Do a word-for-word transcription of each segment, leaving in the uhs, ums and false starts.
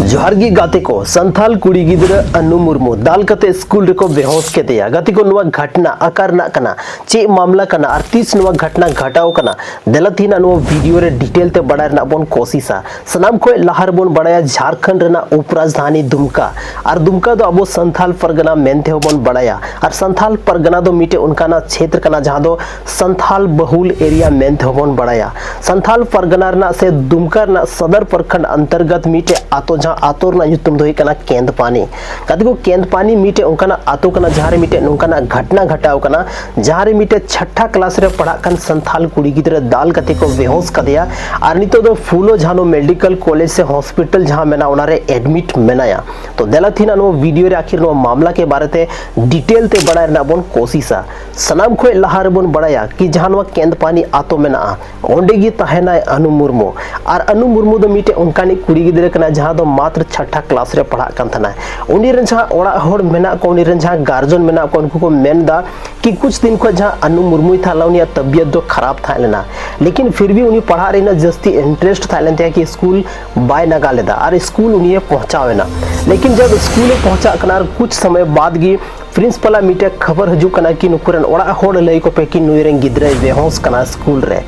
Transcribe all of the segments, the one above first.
ᱡᱚᱦᱟᱨ ᱜᱮ ᱜᱟᱛᱮ ᱠᱚ, ᱥᱟᱱᱛᱷᱟᱞ ᱠᱩᱲᱤ ᱜᱤᱫᱽᱨᱟᱹ ᱟᱱᱩ ᱢᱩᱨᱢᱩ ᱫᱟᱞ ᱠᱟᱛᱮ ᱥᱠᱩᱞ ᱨᱮᱠᱚ ᱵᱮᱦᱳᱥ ᱠᱮᱫᱮᱭᱟ᱾ ᱜᱟᱛᱮ ᱠᱚ, ᱱᱚᱣᱟ ᱜᱷᱚᱴᱱᱟ ᱚᱠᱟ ᱨᱮᱱᱟᱜ ᱠᱟᱱᱟ, ᱪᱮᱫ ᱢᱟᱢᱞᱟ ᱠᱟᱱᱟ ᱟᱨ ᱛᱤᱥ ᱱᱚᱣᱟ ᱜᱷᱚᱴᱱᱟ ᱜᱷᱚᱴᱟᱣ ᱠᱟᱱᱟ, ᱫᱮᱞᱟ ᱛᱮᱦᱮᱧ ᱱᱚᱣᱟ ᱵᱷᱤᱰᱤᱭᱳ ᱨᱮ ᱰᱤᱴᱮᱞ ᱛᱮ ᱵᱟᱲᱟᱭ ᱨᱮᱱᱟᱜ ᱵᱚᱱ ᱠᱳᱥᱤᱥᱟ᱾ ᱥᱟᱱᱟᱢ ᱠᱷᱚᱱ ᱞᱟᱦᱟ ᱨᱮᱵᱚᱱ ᱵᱟᱲᱟᱭᱟ ᱡᱷᱟᱲᱠᱷᱚᱸᱰ ᱨᱮᱱᱟᱜ ᱩᱯᱨᱟᱡᱽᱫᱷᱟᱱᱤ ᱫᱩᱢᱠᱟ, ᱟᱨ ᱫᱩᱢᱠᱟ ᱫᱚ ᱟᱵᱚ ᱥᱟᱱᱛᱷᱟᱞ ᱯᱟᱨᱜᱟᱱᱟ ᱢᱮᱱᱛᱮ ᱦᱚᱸᱵᱚᱱ ᱵᱟᱲᱟᱭᱟ᱾ ᱟᱨ ᱥᱟᱱᱛᱷᱟᱞ ᱯᱟᱨᱜᱟᱱᱟ ᱫᱚ ᱢᱤᱫᱴᱮᱡ ᱚᱱᱠᱟᱱᱟᱜ ᱪᱷᱮᱛᱨ ᱠᱟᱱᱟ ᱡᱟᱦᱟᱸ ᱫᱚ ᱥᱟᱱᱛᱷᱟᱞ ᱵᱟᱦᱩᱞ ᱮᱨᱤᱭᱟ ᱢᱮᱱᱛᱮ ᱦᱚᱸᱵᱚᱱ ᱵᱟᱲᱟᱭᱟ᱾ ᱥᱟᱱᱛᱷᱟᱞ ᱯᱟᱨᱜᱟᱱᱟ ᱨᱮᱱᱟᱜ ᱥᱮ ᱫᱩᱢᱠᱟ ᱨᱮᱱᱟᱜ ᱥᱚᱫᱚᱨ ᱯᱨᱚᱠᱷᱚᱸᱰ ᱚᱱᱛᱚᱨᱜᱚᱛ ᱢᱤᱫᱴᱮᱡ ᱟᱛᱳ, ᱡᱟᱦᱟᱸ ᱟᱛᱳ ᱨᱮᱱᱟᱜ ᱧᱩᱛᱩᱢ ᱫᱚ ᱦᱩᱭᱩᱜ ᱠᱟᱱᱟ ᱠᱮᱸᱫᱯᱟᱱᱤ᱾ ᱜᱟᱛᱮ ᱠᱚ, ᱠᱮᱸᱫᱯᱟᱱᱤ ᱢᱤᱫᱴᱮᱡ ᱚᱱᱠᱟᱱᱟᱜ ᱟᱛᱳ ᱠᱟᱱᱟ ᱡᱟᱦᱟᱸ ᱨᱮ ᱢᱤᱫᱴᱮᱡ ᱱᱚᱝᱠᱟᱱᱟᱜ ᱜᱷᱚᱴᱱᱟ ᱜᱷᱚᱴᱟᱣ ᱠᱟᱱᱟ, ᱡᱟᱦᱟᱸ ᱨᱮ ᱢᱤᱫᱴᱮᱡ ᱪᱷᱟᱴᱴᱟ ᱠᱞᱟᱥ ᱨᱮ ᱯᱟᱲᱦᱟᱜ ᱠᱟᱱ ᱥᱟᱱᱛᱷᱟᱞ ᱠᱩᱲᱤ ᱜᱤᱫᱽᱨᱟᱹ ᱫᱟᱞ ᱠᱟᱛᱮ ᱠᱚ ᱵᱮᱦᱳᱥ ᱠᱟᱫᱮᱭᱟ᱾ ᱟᱨ ᱱᱤᱛᱚᱜ ᱫᱚ ᱯᱷᱩᱞᱳ ᱡᱷᱟᱱᱳ ᱢᱮᱰᱤᱠᱮᱞ ᱠᱚᱞᱮᱡᱽ ᱥᱮ ᱦᱚᱥᱯᱤᱴᱟᱞ ᱡᱟᱦᱟᱸ ᱢᱮᱱᱟᱜᱼᱟ, ᱚᱱᱟᱨᱮ ᱮᱰᱢᱤᱴ ᱢᱮᱱᱟᱭᱟ᱾ ᱛᱚ ᱫᱮᱞᱟ ᱛᱮᱦᱮᱧ ᱱᱚᱣᱟ ᱵᱷᱤᱰᱤᱭᱳ ᱨᱮ ᱟᱹᱠᱷᱤᱨ ᱱᱚᱣᱟ ᱢᱟᱢᱞᱟ ᱠᱮ ᱵᱟᱨᱮᱛᱮ ᱰᱤᱴᱮᱞ ᱛᱮ ᱵᱟᱲᱟᱭ ᱨᱮᱱᱟᱜ ᱵᱚᱱ ᱠᱳᱥᱤᱥᱟ᱾ ᱥᱟᱱᱟᱢ ᱠᱷᱚᱱ ᱞᱟᱦᱟ ᱨᱮᱵᱚᱱ ᱵᱟᱲᱟᱭᱟ ᱠᱤ ᱡᱟᱦᱟᱸ ᱱᱚᱣᱟ ᱠᱮᱸᱫᱯᱟᱱᱤ ᱟᱛᱳ ᱢᱮᱱᱟᱜᱼᱟ, ᱚᱸᱰᱮ ᱜᱮ ᱛᱟᱦᱮᱱᱟᱭ ᱟᱱᱩ ᱢᱩᱨᱢᱩ᱾ ᱟᱨ ᱟᱱᱩ ᱢᱩᱨᱢᱩ ᱫᱚ ᱢᱤᱫᱴᱮᱡ ᱚᱱᱠᱟᱱᱤᱡ ᱠᱩᱲᱤ ᱜᱤᱫᱽᱨᱟᱹ ᱠᱟᱱᱟᱭ ᱡᱟᱦᱟᱸ ᱫᱚ ᱢᱟᱛᱨ ᱪᱷᱟᱴᱴᱟ ᱠᱞᱟᱥ ᱨᱮ ᱯᱟᱲᱦᱟᱜ ᱠᱟᱱ ᱛᱟᱦᱮᱱᱟᱭ᱾ ᱩᱱᱤ ᱨᱮᱱ ᱡᱟᱦᱟᱸ ᱚᱲᱟᱜ ᱦᱚᱲ ᱢᱮᱱᱟᱜ ᱠᱚᱣᱟ, ᱩᱱᱤ ᱨᱮᱱ ᱡᱟᱦᱟᱸ ᱜᱟᱨᱡᱚᱱ ᱢᱮᱱᱟᱜ ᱠᱚᱣᱟ, ᱩᱱᱠᱩ ᱠᱚ ᱢᱮᱱ ᱮᱫᱟ ᱠᱤ ᱠᱩᱪ ᱫᱤᱱ ᱠᱷᱚᱱ ᱡᱟᱦᱟᱸ ᱟᱱᱩ ᱢᱩᱨᱢᱩᱭ ᱛᱟᱦᱮᱸ ᱞᱮᱱᱟ, ᱩᱱᱤᱭᱟᱜ ᱛᱟᱵᱤᱭᱚᱛ ᱫᱚ ᱠᱷᱟᱨᱟᱯ ᱛᱟᱦᱮᱸ ᱞᱮᱱᱟ, ᱞᱮᱠᱤᱱ ᱯᱷᱤᱨ ᱵᱷᱤ ᱩᱱᱤ ᱯᱟᱲᱦᱟᱜ ᱨᱮ ᱤᱱᱟᱹᱜ ᱡᱟᱹᱥᱛᱤ ᱤᱱᱴᱟᱨᱮᱥᱴ ᱛᱟᱦᱮᱸ ᱞᱮᱱ ᱛᱟᱭᱟ ᱠᱤ ᱥᱠᱩᱞ ᱵᱟᱭ ᱱᱟᱜᱟ ᱞᱮᱫᱟ ᱟᱨ ᱥᱠᱩᱞ ᱩᱱᱤᱭᱮ ᱯᱚᱦᱪᱟᱣ ᱮᱱᱟ᱾ ᱞᱮᱠᱤᱱ ᱡᱟᱵ ᱥᱠᱩᱞ ᱮ ᱯᱚᱦᱪᱟᱜ ᱠᱟᱱᱟ ᱟᱨ ᱠᱩᱪ ᱥᱚᱢᱚᱭ ᱵᱟᱫ ᱜᱮ ᱯᱨᱤᱱᱥᱤᱯᱟᱞᱟᱜ ᱢᱤᱫᱴᱮᱡ ᱠᱷᱚᱵᱚᱨ ᱦᱤᱡᱩᱜ ᱠᱟᱱᱟ ᱠᱤ ᱱᱩᱠᱩ ᱨᱮᱱ ᱚᱲᱟᱜ ᱦᱚᱲ ᱞᱟᱹᱭ ᱠᱚᱯᱮ ᱠᱤ ᱱᱩᱭ ᱨᱮᱱ ᱜᱤᱫᱽᱨᱟᱹᱭ ᱵᱮᱦᱳᱥ ᱠᱟᱱᱟ ᱥᱠᱩᱞ ᱨᱮ᱾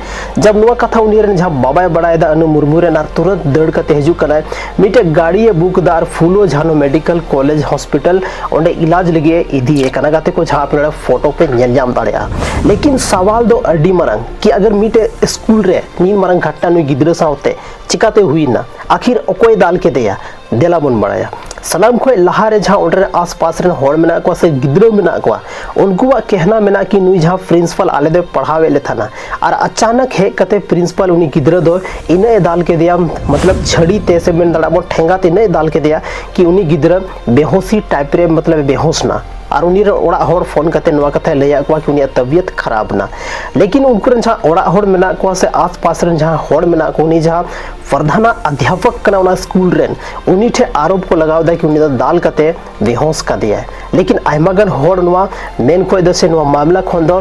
ᱡᱟᱵ ᱱᱚᱣᱟ ᱠᱟᱛᱷᱟ ᱩᱱᱤ ᱨᱮᱱ ᱡᱟᱦᱟᱸ ᱵᱟᱵᱟᱭ ᱵᱟᱲᱟᱭᱮᱫᱟ ᱟᱱᱩ ᱢᱩᱨᱢᱩ ᱨᱮᱱ, ᱟᱨ ᱛᱩᱨᱟᱹᱛ ᱫᱟᱹᱲ ᱠᱟᱛᱮ ᱦᱤᱡᱩᱜ ᱠᱟᱱᱟᱭ, ᱢᱤᱫᱴᱮᱡ ᱜᱟᱹᱰᱤᱭᱮ ᱵᱩᱠ ᱮᱫᱟ ᱟᱨ Phulo Jhano medical college hospital ᱚᱸᱰᱮ ᱤᱞᱟᱡᱽ ᱞᱟᱹᱜᱤᱫ ᱮ ᱤᱫᱤᱭᱮ ᱠᱟᱱᱟ᱾ ᱜᱟᱛᱮ ᱠᱚ, ᱡᱟᱦᱟᱸ ᱟᱯᱮ ᱱᱚᱰᱮ ᱯᱷᱳᱴᱳ ᱯᱮ ᱧᱮᱞ ᱧᱟᱢ ᱫᱟᱲᱮᱭᱟᱜᱼᱟ᱾ ᱞᱮᱠᱤᱱ ᱥᱟᱣᱟᱞ ᱫᱚ ᱟᱹᱰᱤ ᱢᱟᱨᱟᱝ ᱠᱤ ᱟᱜᱟᱨ ᱢᱤᱫᱴᱮᱡ ᱥᱠᱩᱞ ᱨᱮ ᱱᱤᱱ ᱢᱟᱨᱟᱝ ᱜᱷᱚᱴᱱᱟ ᱱᱩᱭ ᱜᱤᱫᱽᱨᱟᱹ ᱥᱟᱶᱛᱮ ᱪᱤᱠᱟᱛᱮ ᱦᱩᱭᱱᱟ, ᱟᱠᱷᱤᱨ ᱚᱠᱚᱭ ᱫᱟᱞ ᱠᱮᱫᱮᱭᱟ? ᱫᱮᱞᱟ ᱵᱚᱱ ᱵᱟᱲᱟᱭᱟ᱾ ᱥᱟᱱᱟᱢ ᱠᱷᱚᱱ ᱞᱟᱦᱟ ᱨᱮ ᱡᱟᱦᱟᱸ ᱚᱸᱰᱮ ᱨᱮᱱ ᱟᱥᱯᱟᱥ ᱨᱮᱱ ᱦᱚᱲ ᱢᱮᱱᱟᱜ ᱠᱚᱣᱟ ᱥᱮ ᱜᱤᱫᱽᱨᱟᱹ ᱢᱮᱱᱟᱜ ᱠᱚᱣᱟ, ᱩᱱᱠᱩᱣᱟᱜ ᱠᱮᱦᱱᱟ ᱢᱮᱱᱟᱜ ᱠᱤ ᱱᱩᱭ ᱡᱟᱦᱟᱸ ᱯᱨᱤᱱᱥᱤᱯᱟᱞ ᱟᱞᱮ ᱫᱚᱭ ᱯᱟᱲᱦᱟᱣᱮᱫ ᱞᱮ ᱛᱟᱦᱮᱱᱟ, ᱟᱨ ᱟᱪᱟᱱᱚᱠ ᱦᱮᱡ ᱠᱟᱛᱮ ᱯᱨᱤᱱᱥᱤᱯᱟᱞ ᱩᱱᱤ ᱜᱤᱫᱽᱨᱟᱹ ᱫᱚ ᱤᱱᱟᱹᱜ ᱮ ᱫᱟᱞ ᱠᱮᱫᱮᱭᱟ, ᱢᱚᱛᱞᱚᱵ ᱪᱷᱟᱹᱲᱤ ᱛᱮ ᱥᱮ ᱢᱮᱱ ᱫᱟᱲᱮᱭᱟᱜᱼᱟ ᱵᱚᱱ ᱴᱷᱮᱸᱜᱟ ᱛᱮ ᱤᱱᱟᱹᱜ ᱮ ᱫᱟᱞ ᱠᱮᱫᱮᱭᱟ ᱠᱤ ᱩᱱᱤ ᱜᱤᱫᱽᱨᱟᱹ ᱵᱮᱦᱳᱥᱤ ᱴᱟᱭᱤᱯ ᱨᱮ ᱢᱚᱛᱞᱚᱵ ᱮ ᱵᱮᱦᱳᱥ ᱮᱱᱟ᱾ ᱟᱨ ᱩᱱᱤ ᱨᱮᱱ ᱚᱲᱟᱜ ᱦᱚᱲ ᱯᱷᱳᱱ ᱠᱟᱛᱮ ᱱᱚᱣᱟ ᱠᱟᱛᱷᱟᱭ ᱞᱟᱹᱭᱟᱫ ᱠᱚᱣᱟ ᱠᱤ ᱩᱱᱤᱭᱟᱜ ᱛᱟᱵᱤᱭᱟᱛ ᱠᱷᱟᱨᱟᱯ ᱮᱱᱟ᱾ ᱞᱮᱠᱤᱱ ᱩᱱᱠᱩ ᱨᱮᱱ ᱡᱟᱦᱟᱸ ᱚᱲᱟᱜ ᱦᱚᱲ ᱢᱮᱱᱟᱜ ᱠᱚᱣᱟ ᱥᱮ ᱟᱥᱯᱟᱥ ᱨᱮᱱ ᱡᱟᱦᱟᱸ ᱦᱚᱲ ᱢᱮᱱᱟᱜ ᱠᱚ, ᱩᱱᱤ ᱡᱟᱦᱟᱸ ᱯᱨᱚᱫᱷᱟᱱᱟ ᱚᱫᱷᱭᱟᱯᱚᱠ ᱠᱟᱱᱟ ᱚᱱᱟ ᱥᱠᱩᱞ ᱨᱮᱱ, ᱩᱱᱤ ᱴᱷᱮᱱ ᱟᱨᱳᱯ ᱠᱚ ᱞᱟᱜᱟᱣ ᱮᱫᱟ ᱠᱤ ᱩᱱᱤ ᱫᱚ ᱫᱟᱞ ᱠᱟᱛᱮ ᱵᱮᱦᱚᱥ ᱠᱟᱫᱮᱭᱟᱭ᱾ ᱞᱮᱠᱤᱱ ᱟᱭᱢᱟ ᱜᱟᱱ ᱦᱚᱲ ᱱᱚᱣᱟ ᱢᱮᱱ ᱠᱷᱚᱱ ᱫᱚ ᱥᱮ ᱱᱚᱣᱟ ᱢᱟᱢᱞᱟ ᱠᱷᱚᱱ ᱫᱚ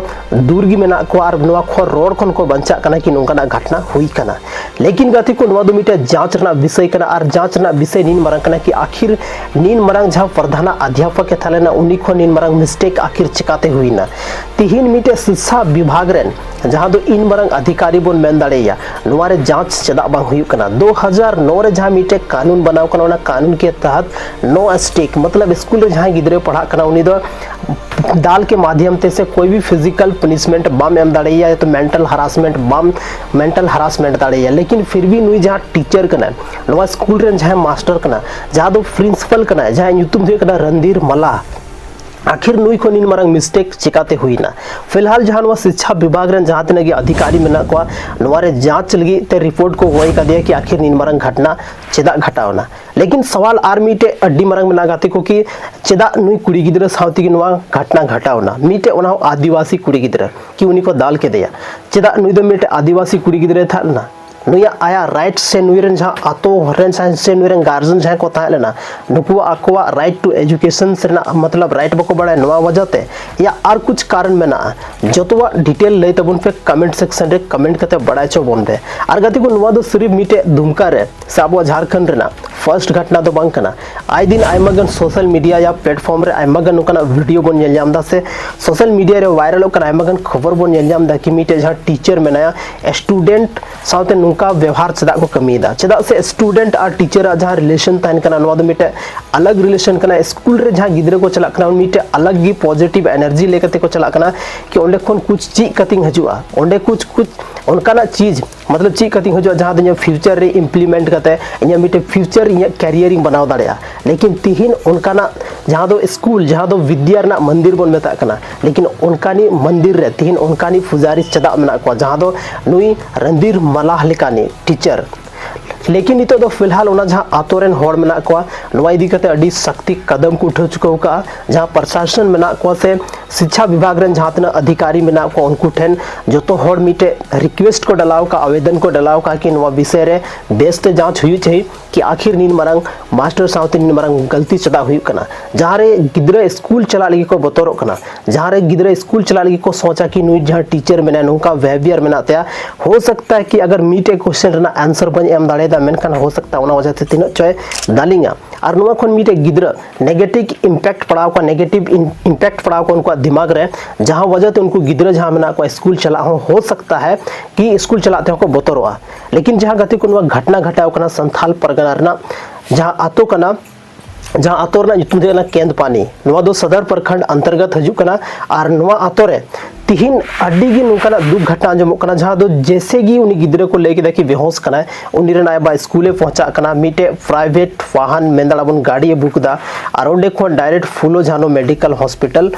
ᱫᱩᱨ ᱜᱮ ᱢᱮᱱᱟᱜ ᱠᱚᱣᱟ ᱟᱨ ᱱᱚᱣᱟ ᱠᱷᱚᱱ ᱨᱚᱲ ᱠᱷᱚᱱ ᱠᱚ ᱵᱟᱧᱪᱟᱜ ᱠᱟᱱᱟ ᱠᱤ ᱱᱚᱝᱠᱟᱱᱟᱜ ᱜᱷᱚᱴᱱᱟ ᱦᱩᱭ ᱠᱟᱱᱟ᱾ ᱞᱮᱠᱤᱱ ᱜᱟᱛᱮ ᱠᱚ, ᱱᱚᱣᱟ ᱫᱚ ᱢᱤᱫᱴᱮᱱ ᱡᱟᱸᱪ ᱨᱮᱱᱟᱜ ᱵᱤᱥᱚᱭ ᱠᱟᱱᱟ ᱟᱨ ᱡᱟᱸᱪ ᱨᱮᱱᱟᱜ ᱵᱤᱥᱚᱭ ᱱᱤᱱ ᱢᱟᱨᱟᱝ ᱠᱟᱱᱟ ᱠᱤ ᱟᱠᱷᱤᱨ ᱱᱤᱱ ᱢᱟᱨᱟᱝ ᱡᱟᱦᱟᱸ ᱯᱨᱚᱫᱷᱟᱱᱟ ᱚᱫᱷᱭᱟᱯᱚᱠ ᱮ ᱛᱟᱦᱮᱸ ᱞᱮᱱᱟ ᱩᱱᱤ ᱠᱷᱚᱱ ᱱᱤᱱ ᱢᱟᱨᱟᱝ ᱢᱤᱥᱴᱮᱠ ᱟᱠᱷᱤᱨ ᱪᱤᱠᱟᱛᱮ ᱦᱩᱭᱱᱟ? ᱛᱤᱦᱤᱧ ᱢᱤᱫᱴᱮᱡ ᱥᱤᱠᱥᱟ ᱵᱤᱵᱷᱟᱜᱽ ᱨᱮᱱ ᱡᱟᱦᱟᱸ ᱫᱚ ᱤᱱ ᱢᱟᱨᱟᱝ ᱚᱫᱷᱤᱠᱟᱨᱤ ᱵᱚᱱ ᱢᱮᱱ ᱫᱟᱲᱮᱭᱟᱭᱟ, ᱱᱚᱣᱟ ᱨᱮ ᱡᱟᱸᱪ ᱪᱮᱫᱟᱜ ᱵᱟᱝ ᱦᱩᱭᱩᱜ ᱠᱟᱱᱟ? ᱫᱩ ᱦᱟᱡᱟᱨ ᱱᱚ ᱨᱮ ᱡᱟᱦᱟᱸ ᱢᱤᱫᱴᱮᱡ ᱠᱟᱹᱱᱩᱱ ᱵᱮᱱᱟᱣ ᱠᱟᱱᱟ, ᱚᱱᱟ ᱠᱟᱹᱱᱩᱱ ᱠᱮ ᱛᱟᱦᱟᱛ ᱱᱚ ᱥᱴᱤᱠ, ᱢᱚᱛᱞᱚᱵ ᱥᱠᱩᱞ ᱨᱮ ᱡᱟᱦᱟᱸᱭ ᱜᱤᱫᱽᱨᱟᱹᱭ ᱯᱟᱲᱦᱟᱜ ᱠᱟᱱᱟ ᱩᱱᱤ ᱫᱚ ᱫᱟᱞ ᱠᱮ ᱢᱟᱫᱷᱭᱚᱢ ᱛᱮ ᱥᱮ ᱠᱳᱭ ᱵᱷᱤ ᱯᱷᱤᱡᱤᱠᱟᱞ ᱯᱟᱱᱤᱥᱢᱮᱱᱴ ᱵᱟᱢ ᱮᱢ ᱫᱟᱲᱮᱭᱟᱭᱟ, ᱛᱚ ᱢᱮᱱᱴᱟᱞ ᱦᱟᱨᱟᱥᱢᱮᱱᱴ ᱵᱟᱢ ᱢᱮᱱᱴᱟᱞ ᱦᱟᱨᱟᱥᱢᱮᱱᱴ ᱫᱟᱲᱮᱭᱟᱭᱟ᱾ ᱞᱮᱠᱤᱱ ᱯᱷᱤᱨ ᱵᱷᱤ ᱱᱩᱭ ᱡᱟᱦᱟᱸ ᱴᱤᱪᱟᱨ ᱠᱟᱱᱟᱭ, ᱱᱚᱣᱟ ᱥᱠᱩᱞ ᱨᱮᱱ ᱡᱟᱦᱟᱸᱭ ᱢᱟᱥᱴᱟᱨ ᱠᱟᱱᱟ, ᱡᱟᱦᱟᱸ ᱫᱚ ᱯᱨᱤᱱᱥᱤᱯᱟᱞ ᱠᱟᱱᱟᱭ, ᱡᱟᱦᱟᱸᱭ ᱧᱩᱛᱩᱢ ᱫᱚ ᱦᱩᱭᱩᱜ ᱠᱟᱱᱟ ᱨᱚᱱᱫᱷᱤᱨ ᱢᱟᱞᱟ, ᱟᱠᱷᱤᱨ ᱱᱩᱭ ᱠᱷᱚᱱ ᱱᱤᱱ ᱢᱟᱨᱟᱝ ᱢᱤᱥᱴᱮᱠ ᱪᱤᱠᱟᱛᱮ ᱦᱩᱭᱱᱟ? ᱯᱷᱤᱞᱦᱟᱞ ᱡᱟᱦᱟᱸ ᱱᱚᱣᱟ ᱥᱤᱪᱪᱷᱟ ᱵᱤᱵᱷᱟᱜᱽ ᱨᱮᱱ ᱡᱟᱦᱟᱸ ᱛᱤᱱᱟᱹᱜ ᱜᱮ ᱚᱫᱷᱤᱠᱟᱨᱤ ᱢᱮᱱᱟᱜ ᱠᱚᱣᱟ, ᱱᱚᱣᱟ ᱨᱮ ᱡᱟᱸᱪ ᱞᱟᱹᱜᱤᱫ ᱛᱮ ᱨᱤᱯᱳᱨᱴ ᱠᱚ ᱠᱚᱭ ᱠᱟᱫᱮᱭᱟ ᱠᱤ ᱟᱠᱷᱤᱨ ᱱᱤᱱ ᱢᱟᱨᱟᱝ ᱜᱷᱚᱴᱱᱟ ᱪᱮᱫᱟᱜ ᱜᱷᱚᱴᱟᱣᱱᱟ? ᱞᱮᱠᱤᱱ ᱥᱟᱣᱟᱞ ᱟᱨ ᱢᱤᱫᱴᱮᱡ ᱟᱹᱰᱤ ᱢᱟᱨᱟᱝ ᱢᱮᱱᱟᱜᱼᱟ ᱜᱟᱛᱮ ᱠᱚ ᱠᱤ ᱪᱮᱫᱟᱜ ᱱᱩᱭ ᱠᱩᱲᱤ ᱜᱤᱫᱽᱨᱟᱹ ᱥᱟᱶ ᱛᱮᱜᱮ ᱱᱚᱣᱟ ᱜᱷᱚᱴᱱᱟ ᱜᱷᱚᱴᱟᱣᱱᱟ? ᱢᱤᱫᱴᱮᱡ ᱚᱱᱟ ᱦᱚᱸ ᱟᱹᱫᱤᱵᱟᱹᱥᱤ ᱠᱩᱲᱤ ᱜᱤᱫᱽᱨᱟᱹ ᱠᱤ ᱩᱱᱤ ᱠᱚ ᱫᱟᱞ ᱠᱮᱫᱮᱭᱟ᱾ ᱪᱮᱫᱟᱜ ᱱᱩᱭ ᱫᱚ ᱢᱤᱫᱴᱮᱡ ᱟᱹᱫᱤᱵᱟᱹᱥᱤ ᱠᱩᱲᱤ ᱜᱤᱫᱽᱨᱟᱹᱭ ᱛᱟᱦᱮᱸ ᱞᱮᱱᱟ? ᱱᱩᱭᱟᱜ ᱟᱭᱟᱜ ᱨᱟᱭᱤᱴ ᱥᱮ ᱱᱩᱭ ᱨᱮᱱ ᱡᱟᱦᱟᱸ ᱟᱛᱳ ᱨᱮᱱ ᱥᱮ ᱱᱩᱭ ᱨᱮᱱ ᱜᱟᱨᱡᱮᱱ ᱡᱟᱦᱟᱸᱭ ᱠᱚ ᱛᱟᱦᱮᱸ ᱞᱮᱱᱟ, ᱱᱩᱠᱩᱣᱟᱜ ᱟᱠᱚᱣᱟᱜ ᱨᱟᱭᱤᱴ ᱴᱩ ᱮᱡᱩᱠᱮᱥᱚᱱ ᱨᱮᱱᱟᱜ ᱢᱚᱛᱞᱚᱵ ᱨᱟᱭᱤᱴ ᱵᱟᱠᱚ ᱵᱟᱲᱟᱭᱟ, ᱱᱚᱣᱟ ᱣᱟᱡᱟ ᱛᱮ ᱭᱟ ᱟᱨ ᱠᱩᱪ ᱠᱟᱨᱚᱱ ᱢᱮᱱᱟᱜᱼᱟ? ᱡᱚᱛᱚᱣᱟᱜ ᱰᱤᱴᱮᱞ ᱞᱟᱹᱭ ᱛᱟᱵᱚᱱ ᱯᱮ ᱠᱚᱢᱮᱱᱴ ᱥᱮᱠᱥᱚᱱ ᱨᱮ, ᱠᱚᱢᱮᱱᱴ ᱠᱟᱛᱮ ᱵᱟᱲᱟᱭ ᱦᱚᱪᱚ ᱵᱚᱱ ᱯᱮ᱾ ᱟᱨ ᱜᱟᱛᱮ ᱠᱚ, ᱱᱚᱣᱟ ᱫᱚ ᱥᱤᱨᱤᱯ ᱢᱤᱫᱴᱮᱡ ᱫᱩᱢᱠᱟ ᱨᱮ ᱥᱮ ᱟᱵᱚᱣᱟᱜ ᱡᱷᱟᱲᱠᱷᱚᱸᱰ ᱨᱮᱱᱟᱜ ᱯᱷᱟᱨᱥᱴ ᱜᱷᱚᱴᱱᱟ ᱫᱚ ᱵᱟᱝ ᱠᱟᱱᱟ᱾ ᱟᱭ ᱫᱤᱱ ᱟᱭᱢᱟ ᱜᱟᱱ ᱥᱳᱥᱟᱞ ᱢᱤᱰᱤᱭᱟ ᱭᱟ ᱯᱞᱮᱴᱯᱷᱚᱨᱢ ᱨᱮ ᱟᱭᱢᱟ ᱜᱟᱱ ᱱᱚᱝᱠᱟᱱᱟᱜ ᱵᱷᱤᱰᱤᱭᱳ ᱵᱚᱱ ᱧᱮᱞ ᱧᱟᱢ ᱮᱫᱟ ᱥᱮ ᱥᱳᱥᱟᱞ ᱢᱤᱰᱤᱭᱟ ᱨᱮ ᱵᱷᱟᱭᱨᱟᱞᱚᱜ ᱠᱟᱱᱟ, ᱟᱭᱢᱟ ᱜᱟᱱ ᱠᱷᱚᱵᱚᱨ ᱵᱚᱱ ᱧᱮᱞ ᱧᱟᱢ ᱮᱫᱟ ᱠᱤ ᱢᱤᱫᱴᱮᱡ ᱡᱟᱦᱟᱸ ᱴᱤᱪᱟᱨ ᱢᱮᱱᱟᱭᱟ, ᱥᱴᱩᱰᱮᱱᱴ ᱥᱟᱶᱛᱮ ᱱᱚᱝᱠᱟ ᱵᱮᱣᱦᱟᱨ ᱪᱮᱫᱟᱜ ᱠᱚ ᱠᱟᱹᱢᱤᱭᱮᱫᱟ? ᱪᱮᱫᱟᱜ ᱥᱮ ᱥᱴᱩᱰᱮᱱᱴ ᱟᱨ ᱴᱤᱪᱟᱨᱟᱜ ᱡᱟᱦᱟᱸ ᱨᱤᱞᱮᱥᱚᱱ ᱛᱟᱦᱮᱱ ᱠᱟᱱᱟ, ᱱᱚᱣᱟ ᱫᱚ ᱢᱤᱫᱴᱮᱡ ᱟᱞᱟᱜᱽ ᱨᱤᱞᱮᱥᱚᱱ ᱠᱟᱱᱟ᱾ ᱥᱠᱩᱞ ᱨᱮ ᱡᱟᱦᱟᱸ ᱜᱤᱫᱽᱨᱟᱹ ᱠᱚ ᱪᱟᱞᱟᱜ ᱠᱟᱱᱟ, ᱢᱤᱫᱴᱮᱡ ᱟᱞᱟᱜᱽ ᱜᱮ ᱯᱚᱡᱤᱴᱤᱵᱷ ᱮᱱᱟᱨᱡᱤ ᱞᱮᱠᱟᱛᱮ ᱠᱚ ᱪᱟᱞᱟᱜ ᱠᱟᱱᱟ ᱠᱤ ᱚᱸᱰᱮ ᱠᱷᱚᱱ ᱠᱩᱪ ᱪᱮᱫ ᱠᱟᱛᱮᱧ ᱦᱤᱡᱩᱜᱼᱟ, ᱚᱸᱰᱮ ᱠᱩᱪ ᱠᱩᱪ ᱚᱱᱠᱟᱱᱟᱜ ᱪᱤᱡᱽ ᱢᱚᱛᱞᱚᱵ ᱪᱮᱫ ᱠᱟᱛᱮᱧ ᱦᱤᱡᱩᱜᱼᱟ ᱡᱟᱦᱟᱸ ᱫᱚ ᱤᱧᱟᱹᱜ ᱯᱷᱤᱭᱩᱪᱟᱨ ᱨᱮ ᱤᱢᱯᱞᱤᱢᱮᱱᱴ ᱠᱟᱛᱮ ᱤᱧᱟᱹᱜ ᱢᱤᱫᱴᱮᱡ ᱯᱷᱤᱭᱩᱪᱟᱨ, ᱤᱧᱟᱹᱜ ᱠᱮᱨᱤᱭᱟᱨ ᱤᱧ ᱵᱮᱱᱟᱣ ᱫᱟᱲᱮᱭᱟᱜᱼᱟ᱾ ᱞᱮᱠᱤᱱ ᱛᱤᱦᱤᱧ ᱚᱱᱠᱟᱱᱟᱜ ᱡᱟᱦᱟᱸ ᱫᱚ ᱥᱠᱩᱞ, ᱡᱟᱦᱟᱸ ᱫᱚ ᱵᱤᱫᱽᱭᱟ ᱨᱮᱱᱟᱜ ᱢᱚᱱᱫᱤᱨ ᱵᱚᱱ ᱢᱮᱛᱟᱜ ᱠᱟᱱᱟ, ᱞᱮᱠᱤᱱ ᱚᱱᱠᱟᱱᱤᱡ ᱢᱚᱱᱫᱤᱨ ᱨᱮ ᱛᱤᱦᱤᱧ ᱚᱱᱠᱟᱱᱤᱡ ᱯᱩᱡᱟᱨᱤ ᱪᱮᱫᱟᱜ ᱢᱮᱱᱟᱜ ᱠᱚᱣᱟ ᱡᱟᱦᱟᱸ ᱫᱚ ᱱᱩᱭ ᱨᱚᱱᱫᱷᱤᱨ ᱢᱟᱞᱟ ᱞᱮᱠᱟᱱᱤᱡ ᱴᱤᱪᱟᱨ ᱞᱮᱠᱤᱱ ᱱᱤᱛᱚᱜ ᱫᱚ ᱯᱷᱤᱞᱦᱟᱞ ᱚᱱᱟ ᱡᱟᱦᱟᱸ ᱟᱛᱳ ᱨᱮᱱ ᱦᱚᱲ ᱢᱮᱱᱟᱜ ᱠᱚᱣᱟ, ᱱᱚᱣᱟ ᱤᱫᱤ ᱠᱟᱛᱮ ᱟᱹᱰᱤ ᱥᱟᱠᱛᱤ ᱠᱟᱫᱟᱢ ᱠᱚ ᱩᱴᱷᱟᱹᱣ ᱪᱩᱠᱟᱹᱣ ᱠᱟᱜᱼᱟ᱾ ᱡᱟᱦᱟᱸ ᱯᱨᱚᱥᱟᱥᱚᱱ ᱢᱮᱱᱟᱜ ᱠᱚᱣᱟ ᱥᱮ ᱥᱤᱪᱪᱷᱟ ᱵᱤᱵᱷᱟᱜᱽ ᱨᱮᱱ ᱡᱟᱦᱟᱸ ᱛᱤᱱᱟᱹᱜ ᱚᱫᱷᱤᱠᱟᱨᱤ ᱢᱮᱱᱟᱜ ᱠᱚᱣᱟ, ᱩᱱᱠᱩ ᱴᱷᱮᱱ ᱡᱚᱛᱚ ᱦᱚᱲ ᱢᱤᱫᱴᱮᱡ ᱨᱤᱠᱩᱭᱮᱥᱴ ᱠᱚ ᱰᱟᱞᱟᱣ ᱠᱟᱜᱼᱟ, ᱟᱵᱮᱫᱚᱱ ᱠᱚ ᱰᱟᱞᱟᱣ ᱠᱟᱜᱼᱟ ᱠᱤ ᱱᱚᱣᱟ ᱵᱤᱥᱚᱭ ᱨᱮ ᱵᱮᱥᱛᱮ ᱡᱟᱸᱪ ᱦᱩᱭᱩᱜ ᱪᱟᱹᱦᱤ ᱠᱤ ᱟᱠᱷᱤᱨ ᱱᱤᱱ ᱢᱟᱨᱟᱝ ᱢᱟᱥᱴᱟᱨ ᱥᱟᱶᱛᱮ ᱱᱤᱱ ᱢᱟᱨᱟᱝ ᱜᱟᱹᱞᱛᱤ ᱪᱮᱫᱟᱜ ᱦᱩᱭᱩᱜ ᱠᱟᱱᱟ᱾ ᱡᱟᱦᱟᱸ ᱨᱮ ᱜᱤᱫᱽᱨᱟᱹ ᱥᱠᱩᱞ ᱪᱟᱞᱟᱜ ᱞᱟᱹᱜᱤᱫ ᱠᱚ ᱵᱚᱛᱚᱨᱚᱜ ᱠᱟᱱᱟ, ᱡᱟᱦᱟᱸ ᱨᱮ ᱜᱤᱫᱽᱨᱟᱹ ᱥᱠᱩᱞ ᱪᱟᱞᱟᱜ ᱞᱟᱹᱜᱤᱫ ᱠᱚ ᱥᱚᱪᱟ ᱠᱤ ᱱᱩᱭ ᱡᱟᱦᱟᱸ ᱴᱤᱪᱟᱨ ᱢᱮᱱᱟᱭᱟ ᱱᱚᱝᱠᱟ ᱵᱤᱦᱮᱵᱤᱭᱟᱨ ᱢᱮᱱᱟᱜ ᱛᱟᱭᱟ, ᱦᱳ ᱥᱟᱠᱛᱟ ᱦᱮ ᱠᱤ ᱟᱜᱟᱨ ᱢᱤᱫᱴᱮᱡ ᱠᱚᱥᱪᱮᱱ ᱨᱮᱱᱟᱜ ᱟᱱᱥᱟᱨ ᱵᱟᱹᱧ ᱮᱢ ᱫᱟᱲᱮᱭᱟᱫᱟ ᱢᱮᱱᱠᱷᱟᱱ ᱦᱳ ᱥᱟᱠᱛᱟ ᱚᱱᱟ ᱣᱟᱡᱟ ᱛᱮ ᱛᱤᱱᱟᱹᱜ ᱪᱚᱭ ᱫᱟᱞᱤᱧᱟ᱾ ᱟᱨ ᱱᱚᱣᱟ ᱠᱷᱚᱱ ᱢᱤᱫᱴᱮᱡ ᱜᱤᱫᱽᱨᱟᱹ ᱱᱮᱜᱮᱴᱤᱵᱷ ᱤᱢᱯᱮᱠᱴ ᱯᱟᱲᱟᱣ ᱠᱚᱣᱟ, ᱱᱮᱜᱮᱴᱤᱵᱷ ᱤᱢᱯᱮᱠᱴ ᱯᱟᱲᱟᱣ ᱠᱚᱣᱟ ᱩᱱᱠᱩᱣᱟᱜ ᱫᱤᱢᱟᱜᱽ ᱨᱮ, ᱡᱟᱦᱟᱸ ᱣᱟᱡᱟ ᱛᱮ ᱩᱱᱠᱩ ᱜᱤᱫᱽᱨᱟᱹ ᱡᱟᱦᱟᱸ ᱢᱮᱱᱟᱜ ᱠᱚᱣᱟ ᱥᱠᱩᱞ ᱪᱟᱞᱟᱜ ᱦᱚᱸ ᱦᱳ ᱥᱟᱠᱛᱟ ᱦᱮ ᱠᱤ ᱥᱠᱩᱞ ᱪᱟᱞᱟᱜ ᱛᱮᱦᱚᱸ ᱠᱚ ᱵᱚᱛᱚᱨᱚᱜᱼᱟ᱾ ᱞᱮᱠᱤᱱ ᱡᱟᱦᱟᱸ ᱜᱟᱛᱮ ᱠᱚ ᱱᱚᱣᱟ ᱜᱷᱚᱴᱱᱟ ᱜᱷᱚᱴᱟᱣ ᱠᱟᱱᱟ ᱥᱟᱱᱛᱷᱟᱞ ᱯᱟᱨᱜᱟᱱᱟ ᱨᱮᱱᱟᱜ ᱡᱟᱦᱟᱸ ᱟᱛᱳ ᱠᱟᱱᱟ, ᱡᱟᱦᱟᱸ ᱟᱛᱳ ᱨᱮᱱᱟᱜ ᱧᱩᱛᱩᱢ ᱫᱚ ᱦᱩᱭᱩᱜ ᱠᱟᱱᱟ ᱠᱮᱸᱫᱯᱟᱱᱤ, ᱱᱚᱣᱟ ᱫᱚ ᱥᱚᱫᱚᱨ ᱯᱨᱚᱠᱷᱚᱸᱰ ᱚᱱᱛᱚᱨᱜᱚᱛ ᱦᱤᱡᱩᱜ ᱠᱟᱱᱟ᱾ ᱟᱨ ᱱᱚᱣᱟ ᱟᱛᱳ ᱨᱮ ᱛᱤᱦᱤᱧ ᱟᱹᱰᱤ ᱜᱮ ᱱᱚᱝᱠᱟᱱᱟᱜ ᱫᱩᱠ ᱜᱷᱚᱴᱱᱟ ᱟᱸᱡᱚᱢᱚᱜ ᱠᱟᱱᱟ, ᱡᱟᱦᱟᱸ ᱫᱚ ᱡᱮᱥᱮ ᱜᱮ ᱩᱱᱤ ᱜᱤᱫᱽᱨᱟᱹ ᱠᱚ ᱞᱟᱹᱭ ᱠᱮᱫᱟ ᱠᱤ ᱵᱮᱦᱳᱥ ᱠᱟᱱᱟᱭ, ᱩᱱᱤ ᱨᱮᱱ ᱟᱭᱳ ᱵᱟᱵᱟ ᱥᱠᱩᱞᱮ ᱯᱚᱦᱪᱟᱜ ᱠᱟᱱᱟ, ᱢᱤᱫᱴᱮᱡ ᱯᱨᱟᱭᱵᱷᱮᱴ ᱣᱟᱦᱟᱱ ᱢᱮᱱ ᱫᱟᱲᱮᱭᱟᱜᱼᱟ ᱵᱚᱱ ᱜᱟᱹᱰᱤ ᱮ ᱵᱩᱠ ᱮᱫᱟ ᱟᱨ ᱚᱸᱰᱮ ᱠᱷᱚᱱ direct Phulo Jhano medical hospital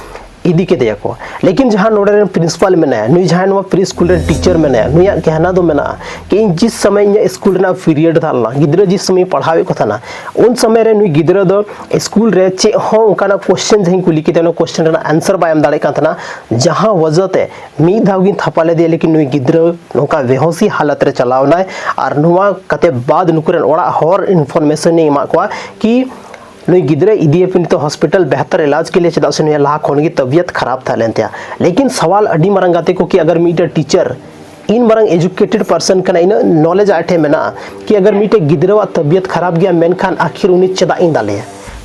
ᱤᱫᱤ ᱠᱮᱫᱮᱭᱟ ᱠᱚ᱾ ᱞᱮᱠᱤᱱ ᱡᱟᱦᱟᱸ ᱱᱚᱰᱮ ᱨᱮᱱ ᱯᱨᱤᱱᱥᱤᱯᱟᱞ ᱢᱮᱱᱟᱭᱟ, ᱱᱩᱭ ᱡᱟᱦᱟᱸᱭ ᱱᱚᱣᱟ ᱯᱨᱤ ᱥᱠᱩᱞ ᱨᱮᱱ ᱴᱤᱪᱟᱨ ᱢᱮᱱᱟᱭᱟ, ᱱᱩᱭᱟᱜ ᱠᱮᱦᱱᱟ ᱫᱚ ᱢᱮᱱᱟᱜᱼᱟ ᱠᱤ ᱤᱧ ᱡᱤᱥ ᱥᱚᱢᱚᱭ ᱤᱧᱟᱹᱜ ᱥᱠᱩᱞ ᱨᱮᱱᱟᱜ ᱯᱤᱨᱤᱭᱚᱰ ᱛᱟᱦᱮᱸ ᱞᱮᱱᱟ, ᱜᱤᱫᱽᱨᱟᱹ ᱡᱤᱥ ᱥᱚᱢᱚᱭ ᱯᱟᱲᱦᱟᱣᱮᱫ ᱠᱚ ᱛᱟᱦᱮᱱᱟ, ᱩᱱ ᱥᱚᱢᱚᱭ ᱨᱮ ᱱᱩᱭ ᱜᱤᱫᱽᱨᱟᱹ ᱫᱚ ᱥᱠᱩᱞ ᱨᱮ ᱪᱮᱫ ᱦᱚᱸ ᱚᱱᱠᱟᱱᱟᱜ ᱠᱚᱥᱪᱮᱱ ᱡᱟᱦᱟᱸᱧ ᱠᱩᱞᱤ ᱠᱮᱫᱮᱭᱟ, ᱚᱱᱟ ᱠᱚᱥᱪᱮᱱ ᱨᱮᱱᱟᱜ ᱟᱱᱥᱟᱨ ᱵᱟᱭ ᱮᱢ ᱫᱟᱲᱮᱭᱟᱜ ᱠᱟᱱ ᱛᱟᱦᱮᱱᱟ, ᱡᱟᱦᱟᱸ ᱣᱟᱡᱟ ᱛᱮ ᱢᱤᱫ ᱫᱷᱟᱣ ᱜᱤᱧ ᱛᱷᱟᱯᱟ ᱞᱮᱫᱮᱭᱟ, ᱞᱮᱠᱤᱱ ᱱᱩᱭ ᱜᱤᱫᱽᱨᱟᱹ ᱱᱚᱝᱠᱟ ᱵᱮᱦᱳᱥᱤ ᱦᱟᱞᱚᱛ ᱨᱮ ᱪᱟᱞᱟᱣ ᱮᱱᱟᱭ᱾ ᱟᱨ ᱱᱚᱣᱟ ᱠᱟᱛᱮ ᱵᱟᱫ ᱱᱩᱠᱩ ᱨᱮᱱ ᱚᱲᱟᱜ ᱦᱚᱲ ᱤᱱᱯᱷᱚᱨᱢᱮᱥᱚᱱ ᱤᱧ ᱮᱢᱟᱫ ᱠᱚᱣᱟ ᱠᱤ ᱱᱩᱭ ᱜᱤᱫᱽᱨᱟᱹ ᱤᱫᱤᱭᱮᱯᱮ ᱱᱤᱛᱚᱜ ᱦᱚᱥᱯᱤᱴᱟᱞ ᱵᱮᱦᱛᱟᱨ ᱤᱞᱟᱡᱽ ᱠᱮ ᱞᱤᱭᱮ, ᱪᱮᱫᱟᱜ ᱥᱮ ᱱᱩᱭᱟᱜ ᱞᱟᱦᱟ ᱠᱷᱚᱱ ᱜᱮ ᱛᱟᱵᱤᱭᱟᱛ ᱠᱷᱟᱨᱟᱯ ᱛᱟᱦᱮᱸ ᱞᱮᱱ ᱛᱟᱭᱟ᱾ ᱞᱮᱠᱤᱱ ᱥᱟᱣᱟᱞ ᱟᱹᱰᱤ ᱢᱟᱨᱟᱝ ᱜᱟᱛᱮ ᱠᱚ ᱠᱤ ᱟᱜᱟᱨ ᱢᱤᱫᱴᱮᱡ ᱴᱤᱪᱟᱨ ᱤᱱ ᱢᱟᱨᱟᱝ ᱮᱡᱩᱠᱮᱴᱮᱰ ᱯᱟᱨᱥᱚᱱ ᱠᱟᱱᱟ, ᱤᱱᱟᱹᱜ ᱱᱚᱞᱮᱡᱽ ᱟᱡ ᱴᱷᱮᱱ ᱢᱮᱱᱟᱜᱼᱟ ᱠᱤ ᱟᱜᱟᱨ ᱢᱤᱫᱴᱮᱡ ᱜᱤᱫᱽᱨᱟᱹᱣᱟᱜ ᱛᱟᱵᱤᱭᱟᱛ ᱠᱷᱟᱨᱟᱯ ᱜᱮᱭᱟ ᱢᱮᱱᱠᱷᱟᱱ ᱟᱠᱷᱤᱨ ᱩᱱᱤ ᱪᱮᱫᱟᱜ ᱤᱧ ᱫᱟᱞᱮᱭᱟ?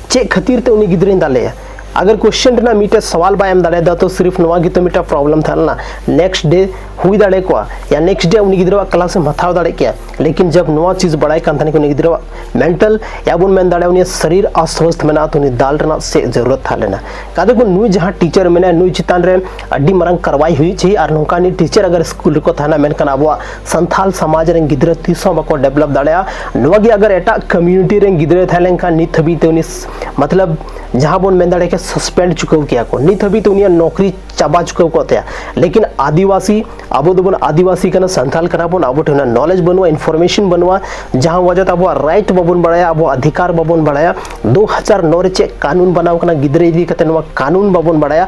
ᱪᱮᱫ ᱠᱷᱟᱹᱛᱤᱨ ᱛᱮ ᱩᱱᱤ ᱜᱤᱫᱽᱨᱟᱹᱧ ᱫᱟᱞᱮᱭᱟ? ᱟᱜᱟᱨ ᱠᱚᱥᱪᱮᱱ ᱨᱮᱱᱟᱜ ᱢᱤᱫᱴᱮᱡ ᱥᱟᱣᱟᱞ ᱵᱟᱭ ᱮᱢ ᱫᱟᱲᱮᱭᱟᱫᱟ ᱛᱚ ᱥᱤᱨᱤᱯ ᱱᱚᱣᱟ ᱜᱮᱛᱚ ᱢᱤᱫᱴᱮᱡ ᱯᱨᱚᱵᱞᱮᱢ ᱛᱟᱦᱮᱸ ᱞᱮᱱᱟ, ᱱᱮᱠᱥᱴ ᱰᱮ ᱦᱩᱭ ᱫᱟᱲᱮ ᱠᱚᱜᱼᱟ ᱭᱟ ᱱᱮᱠᱥᱴ ᱰᱮ ᱩᱱᱤ ᱜᱤᱫᱽᱨᱟᱹᱣᱟᱜ ᱠᱞᱟᱥ ᱮᱢ ᱦᱟᱛᱟᱣ ᱫᱟᱲᱮ ᱠᱮᱭᱟ᱾ ᱞᱮᱠᱤᱱ ᱡᱟᱵ ᱱᱚᱣᱟ ᱪᱤᱡᱽ ᱵᱟᱲᱟᱭ ᱠᱟᱱ ᱛᱟᱦᱮᱱᱟ ᱠᱤ ᱩᱱᱤ ᱜᱤᱫᱽᱨᱟᱹᱣᱟᱜ ᱢᱮᱱᱴᱟᱞ ᱭᱟ ᱵᱚᱱ ᱢᱮᱱ ᱫᱟᱲᱮᱭᱟᱜᱼᱟ ᱩᱱᱤᱭᱟᱜ ᱥᱟᱨᱤᱨ ᱟᱥᱣᱟᱥᱛᱷ ᱢᱮᱱᱟᱜᱼᱟ, ᱛᱚ ᱩᱱᱤ ᱫᱟᱞ ᱨᱮᱱᱟᱜ ᱪᱮᱫ ᱡᱟᱹᱨᱩᱲᱟᱛ ᱛᱟᱦᱮᱸ ᱞᱮᱱᱟ? ᱠᱟᱫᱮ ᱠᱚ ᱱᱩᱭ ᱡᱟᱦᱟᱸ ᱴᱤᱪᱟᱨ ᱢᱮᱱᱟᱭᱟ ᱱᱩᱭ ᱪᱮᱛᱟᱱ ᱨᱮ ᱟᱹᱰᱤ ᱢᱟᱨᱟᱝ ᱠᱟᱨᱣᱟᱭ ᱦᱩᱭᱩᱜ ᱪᱟᱹᱦᱤ᱾ ᱟᱨ ᱱᱚᱝᱠᱟᱱᱤᱡ ᱴᱤᱪᱟᱨ ᱟᱜᱟᱨ ᱥᱠᱩᱞ ᱨᱮᱠᱚ ᱛᱟᱦᱮᱱᱟ ᱢᱮᱱᱠᱷᱟᱱ ᱟᱵᱚᱣᱟᱜ ᱥᱟᱱᱛᱷᱟᱞ ᱥᱚᱢᱟᱡᱽ ᱨᱮᱱ ᱜᱤᱫᱽᱨᱟᱹ ᱛᱤᱥ ᱦᱚᱸ ᱵᱟᱠᱚ ᱰᱮᱵᱷᱞᱚᱯ ᱫᱟᱲᱮᱭᱟᱜᱼᱟ᱾ ᱱᱚᱣᱟ ᱜᱮ ᱟᱜᱟᱨ ᱮᱴᱟᱜ ᱠᱚᱢᱭᱩᱱᱤᱴᱤ ᱨᱮᱱ ᱜᱤᱫᱽᱨᱟᱹᱭ ᱛᱟᱦᱮᱸ ᱞᱮᱱᱠᱷᱟᱱ ᱱᱤᱛ ᱦᱟᱹᱵᱤᱡ ᱛᱮ ᱩᱱᱤ ᱥ-, ᱢᱚᱛᱞᱚᱵ ᱡᱟᱦᱟᱸ ᱵᱚᱱ ᱢᱮᱱ ᱫᱟᱲᱮᱭᱟᱜ ᱠᱮᱭᱟ ᱥᱟᱥᱯᱮᱱᱰ ᱪᱩᱠᱟᱹᱣ ᱠᱮᱭᱟ ᱠᱚ, ᱱᱤᱛ ᱦᱟᱹᱵᱤᱡ ᱛᱮ ᱩᱱᱤᱭᱟᱜ ᱱᱚᱠᱨᱤ ᱪᱟᱵᱟ ᱪᱩᱠᱟᱹᱣ ᱠᱚᱜ ᱛᱟᱭᱟ᱾ ᱞᱮᱠᱤᱱ ᱟᱹᱫᱤᱵᱟᱹᱥᱤ, ᱟᱵᱚ ᱫᱚᱵᱚᱱ ᱟᱹᱫᱤᱵᱟᱹᱥᱤ ᱠᱟᱱᱟ, ᱥᱟᱱᱛᱟᱞ ᱠᱟᱱᱟ ᱵᱚᱱ, ᱟᱵᱚ ᱴᱷᱮᱱ ᱚᱱᱟ ᱱᱚᱞᱮᱡᱽ ᱵᱟᱹᱱᱩᱜᱼᱟ, ᱤᱱᱯᱷᱚᱨᱢᱮᱥᱚᱱ ᱵᱟᱹᱱᱩᱜᱼᱟ, ᱡᱟᱦᱟᱸ ᱚᱡᱮ ᱛᱮ ᱟᱵᱚᱣᱟᱜ ᱨᱟᱭᱤᱴ ᱵᱟᱵᱚᱱ ᱵᱟᱲᱟᱭᱟ, ᱟᱵᱚᱣᱟᱜ ᱚᱫᱷᱤᱠᱟᱨ ᱵᱟᱵᱚᱱ ᱵᱟᱲᱟᱭᱟ, ᱫᱩ ᱦᱟᱡᱟᱨ ᱱᱚ ᱨᱮ ᱪᱮᱫ ᱠᱟᱹᱱᱩᱱ ᱵᱟᱱᱟᱣ ᱠᱟᱱᱟ ᱜᱤᱫᱽᱨᱟᱹ ᱤᱫᱤ ᱠᱟᱛᱮ, ᱱᱚᱣᱟ ᱠᱟᱹᱱᱩᱱ ᱵᱟᱵᱚᱱ ᱵᱟᱲᱟᱭᱟ,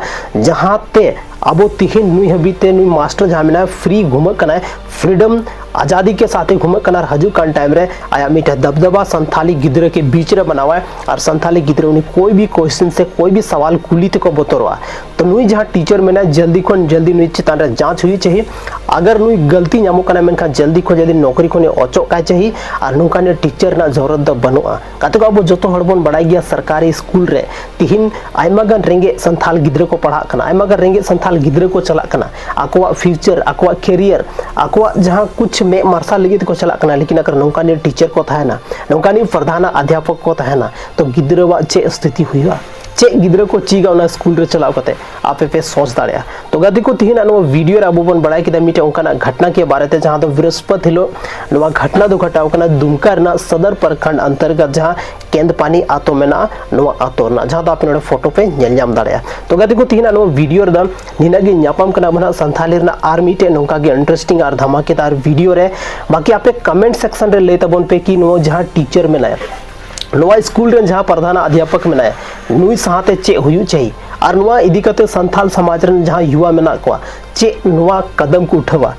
ᱡᱟᱦᱟᱸ ᱛᱮ ᱟᱵᱚ ᱛᱤᱦᱤᱧ ᱱᱩᱭ ᱦᱟᱹᱵᱤᱡ ᱛᱮ ᱱᱩᱭ ᱢᱟᱥᱴᱟᱨ ᱡᱟᱦᱟᱸ ᱢᱮᱱᱟᱭᱟ, ᱯᱷᱨᱤ ᱜᱷᱩᱢᱟᱹᱜ ᱠᱟᱱᱟᱭ, ᱯᱷᱨᱤᱰᱚᱢ ᱟᱡᱟᱫᱤ ᱠᱮ ᱥᱟᱛᱷ ᱮ ᱜᱷᱩᱢᱟᱹᱜ ᱠᱟᱱᱟ, ᱟᱨ ᱦᱤᱡᱩᱜ ᱠᱟᱱ ᱴᱟᱭᱤᱢ ᱨᱮ ᱟᱭᱟᱜ ᱢᱤᱫᱴᱮᱱ ᱫᱟᱵᱫᱟᱵᱟ ᱥᱟᱱᱛᱷᱟᱞᱤ ᱜᱤᱫᱽᱨᱟᱹ ᱠᱮ ᱵᱤᱪ ᱨᱮ ᱵᱮᱱᱟᱣᱟᱭ, ᱟᱨ ᱥᱟᱱᱛᱷᱟᱞᱤ ᱜᱤᱫᱽᱨᱟᱹ ᱩᱱᱤ ᱠᱳᱭ ᱵᱤ ᱠᱚᱥᱪᱮᱱ ᱥᱮ ᱠᱳᱭ ᱵᱤ ᱥᱟᱣᱟᱞ ᱠᱩᱞᱤ ᱛᱮᱠᱚ ᱵᱚᱛᱚᱨᱚᱜᱼᱟ᱾ ᱛᱚ ᱱᱩᱭ ᱡᱟᱦᱟᱸ ᱴᱤᱪᱟᱨ ᱢᱮᱱᱟᱭ, ᱡᱚᱞᱫᱤ ᱠᱷᱚᱱ ᱡᱚᱞᱫᱤ ᱱᱩᱭ ᱪᱮᱛᱟᱱ ᱨᱮ ᱡᱟᱸᱪ ᱦᱩᱭᱩᱜ ᱪᱟᱹᱦᱤ᱾ ᱟᱜᱟᱨ ᱱᱩᱭ ᱜᱟᱹᱞᱛᱤ ᱧᱟᱢᱚᱜ ᱠᱟᱱᱟ, ᱢᱮᱱᱠᱷᱟᱱ ᱡᱚᱞᱫᱤ ᱠᱷᱚᱱ ᱡᱚᱞᱫᱤ ᱱᱚᱠᱨᱤ ᱠᱷᱚᱱ ᱚᱪᱚᱜ ᱠᱟᱭ ᱪᱟᱹᱦᱤ, ᱟᱨ ᱱᱚᱝᱠᱟᱱ ᱴᱤᱪᱟᱨ ᱨᱮᱱᱟᱜ ᱡᱚᱨᱩᱨᱟᱛ ᱫᱚ ᱵᱟᱹᱱᱩᱜᱼᱟ᱾ ᱜᱟᱛᱮ ᱠᱚ, ᱟᱵᱚ ᱡᱚᱛᱚ ᱦᱚᱲ ᱵᱚᱱ ᱵᱟᱲᱟᱭ ᱜᱮᱭᱟ, ᱥᱚᱨᱠᱟᱨᱤ ᱥᱠᱩᱞ ᱨᱮ ᱛᱤᱦᱤᱧ ᱟᱭᱢᱟ ᱜᱟᱱ ᱨᱮᱸᱜᱮᱡ ᱥᱟᱱᱛᱷᱟᱞ ᱜᱤᱫᱽᱨᱟᱹ ᱠᱚ ᱯᱟᱲᱦᱟᱜ ᱠᱟᱱᱟ, ᱟᱭᱢᱟ ᱜᱟᱱ ᱨᱮᱸᱜᱮᱡ ᱥᱟᱱᱛᱷᱟᱞ ᱜᱤᱫᱽᱨᱟᱹ ᱠᱚ ᱪᱟᱞᱟᱜ ᱠᱟᱱᱟ, ᱟᱠᱚᱣᱟᱜ ᱯᱷᱤᱭᱩᱪᱟᱨ, ᱟᱠᱚᱣᱟᱜ ᱠᱮᱨᱤᱭᱟᱨ, ᱟᱠᱚᱣᱟᱜ ᱡᱟᱦᱟᱸ ᱠᱩᱪ ᱢᱮᱫ ᱢᱟᱨᱥᱟᱞ ᱞᱟᱹᱜᱤᱫ ᱛᱮᱠᱚ ᱪᱟᱞᱟᱜ ᱠᱟᱱᱟ, ᱞᱮᱠᱤᱱ ᱟᱜᱟᱨ ᱱᱚᱝᱠᱟᱱᱤᱡ ᱴᱤᱪᱟᱨ ᱠᱚ ᱛᱟᱦᱮᱱᱟ, ᱱᱚᱝᱠᱟᱱᱤᱡ ᱯᱨᱚᱫᱷᱟᱱ ᱚᱫᱷᱭᱟᱯᱚᱠ ᱠᱚ ᱛᱟᱦᱮᱱᱟ, ᱛᱚ ᱜᱤᱫᱽᱨᱟᱹᱣᱟᱜ ᱪᱮᱫ ᱥᱛᱷᱤᱛᱤ ᱦᱩᱭᱩᱜᱼᱟ? ᱪᱮᱫ ᱜᱤᱫᱽᱨᱟᱹ ᱠᱚ ᱪᱮᱫᱟ ᱚᱱᱟ ᱥᱠᱩᱞ ᱨᱮ ᱪᱟᱞᱟᱣ ᱠᱟᱛᱮ? ᱟᱯᱮ ᱯᱮ ᱥᱚᱪ ᱫᱟᱲᱮᱭᱟᱜᱼᱟ᱾ ᱛᱚ ᱜᱟᱛᱮ ᱠᱚ, ᱛᱤᱦᱤᱧᱟᱜ ᱱᱚᱣᱟ ᱵᱷᱤᱰᱤᱭᱳ ᱨᱮ ᱟᱵᱚ ᱵᱚᱱ ᱵᱟᱲᱟᱭ ᱠᱮᱫᱟ ᱢᱤᱫᱴᱮᱱ ᱚᱱᱠᱟᱱᱟᱜ ᱜᱷᱚᱴᱱᱟ ᱠᱮ ᱵᱟᱨᱮ ᱛᱮ, ᱡᱟᱦᱟᱸ ᱫᱚ ᱵᱨᱤᱦᱚᱥᱯᱚᱛ ᱦᱤᱞᱳᱜ ᱱᱚᱣᱟ ᱜᱷᱚᱴᱱᱟ ᱫᱚ ᱜᱷᱚᱴᱟᱣ ᱠᱟᱱᱟ ᱫᱩᱢᱠᱟ ᱨᱮᱱᱟᱜ ᱥᱚᱫᱚᱨ ᱯᱨᱚᱠᱷᱚᱸᱰ ᱚᱱᱛᱚᱨᱜᱚᱛ, ᱡᱟᱦᱟᱸ ᱠᱮᱸᱫᱯᱟᱱᱤ ᱟᱛᱳ ᱢᱮᱱᱟᱜᱼᱟ, ᱱᱚᱣᱟ ᱟᱛᱳ ᱨᱮᱱᱟᱜ, ᱡᱟᱦᱟᱸ ᱫᱚ ᱟᱯᱮ ᱱᱚᱰᱮ ᱯᱷᱳᱴᱳ ᱯᱮ ᱧᱮᱞ ᱧᱟᱢ ᱫᱟᱲᱮᱭᱟᱜᱼᱟ᱾ ᱛᱚ ᱜᱟᱛᱮ ᱠᱚ, ᱛᱤᱦᱤᱧᱟᱜ ᱱᱚᱣᱟ ᱵᱷᱤᱰᱤᱭᱳ ᱨᱮᱫᱚ ᱱᱤᱱᱟᱹᱜ ᱜᱮ᱾ ᱧᱟᱯᱟᱢ ᱠᱟᱱᱟ ᱵᱚᱱ ᱦᱟᱸᱜ ᱥᱟᱱᱛᱷᱟᱞᱤ ᱨᱮᱱᱟᱜ ᱟᱨ ᱢᱤᱫᱴᱮᱡ ᱱᱚᱝᱠᱟ ᱜᱮ ᱤᱱᱴᱟᱨᱮᱥᱴᱤᱝ ᱟᱨ ᱫᱷᱟᱢᱟᱠᱮᱫᱟᱨ ᱵᱷᱤᱰᱤᱭᱳ ᱨᱮ᱾ ᱵᱟᱠᱤ ᱟᱯᱮ ᱠᱚᱢᱮᱱᱴ ᱥᱮᱠᱥᱚᱱ ᱨᱮ ᱞᱟᱹᱭ ᱛᱟᱵᱚᱱ ᱯᱮ ᱠᱤ ᱱᱚᱣᱟ ᱡᱟᱦᱟᱸ ᱴᱤᱪᱟᱨ ᱢᱮᱱᱟᱭᱟ, ᱱᱚᱣᱟ ᱥᱠᱩᱞ ᱨᱮᱱ ᱡᱟᱦᱟᱸ ᱯᱨᱚᱫᱷᱟᱱ ᱚᱫᱷᱭᱟᱯᱚᱠ ᱢᱮᱱᱟᱭᱟ, ᱱᱩᱭ ᱥᱟᱶᱛᱮ ᱪᱮᱫ ᱦᱩᱭᱩᱜ ᱪᱟᱹᱦᱤ, ᱟᱨ ᱱᱚᱣᱟ ᱤᱫᱤ ᱠᱟᱛᱮ ᱥᱟᱱᱛᱷᱟᱞ ᱥᱚᱢᱟᱡᱽ ᱨᱮᱱ ᱡᱟᱦᱟᱸ ᱭᱩᱣᱟ ᱢᱮᱱᱟᱜ ᱠᱚᱣᱟ, ᱪᱮᱫ ᱱᱚᱣᱟ ᱠᱟᱫᱟᱢ ᱠᱚ ᱩᱴᱷᱟᱹᱣᱟ?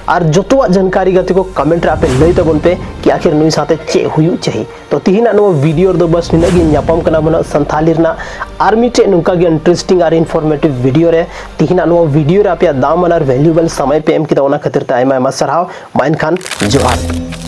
ᱟᱨ ᱡᱚᱛᱚᱣᱟᱜ ᱡᱟᱱᱠᱟᱨᱤ ᱜᱟᱛᱮ ᱠᱚ ᱠᱚᱢᱮᱱᱴ ᱨᱮ ᱟᱯᱮ ᱞᱟᱹᱭ ᱛᱟᱵᱚᱱ ᱯᱮ ᱠᱤ ᱟᱠᱷᱤᱨ ᱱᱩᱭ ᱥᱟᱶᱛᱮ ᱪᱮᱫ ᱦᱩᱭᱩᱜ ᱪᱟᱹᱦᱤ᱾ ᱛᱚ ᱛᱤᱦᱤᱧᱟᱜ ᱱᱚᱣᱟ ᱵᱷᱤᱰᱤᱭᱳ ᱨᱮᱫᱚ ᱵᱟᱥ ᱱᱤᱱᱟᱹᱜ ᱜᱮ᱾ ᱧᱟᱯᱟᱢ ᱠᱟᱱᱟ ᱵᱚᱱ ᱦᱟᱸᱜ ᱥᱟᱱᱛᱷᱟᱞᱤ ᱨᱮᱱᱟᱜ ᱟᱨ ᱢᱤᱫᱴᱮᱡ ᱱᱚᱝᱠᱟ ᱜᱮ ᱤᱱᱴᱟᱨᱮᱥᱴᱤᱝ ᱟᱨ ᱤᱱᱯᱷᱚᱨᱢᱮᱴᱤᱵᱷ ᱵᱷᱤᱰᱤᱭᱳ ᱨᱮ᱾ ᱛᱤᱦᱤᱧᱟᱜ ᱱᱚᱣᱟ ᱵᱷᱤᱰᱤᱭᱳ ᱨᱮ ᱟᱯᱮᱭᱟᱜ ᱫᱟᱢᱟᱱ ᱟᱨ ᱵᱷᱮᱞᱩᱭᱮᱵᱚᱞ ᱥᱚᱢᱚᱭ ᱯᱮ ᱮᱢ ᱠᱮᱫᱟ, ᱚᱱᱟ ᱠᱷᱟᱹᱛᱤᱨ ᱛᱮ ᱟᱭᱢᱟ ᱟᱭᱢᱟ ᱥᱟᱨᱦᱟᱣ᱾ ᱢᱟ ᱮᱱᱠᱷᱟᱱ ᱡᱚᱦᱟᱨ᱾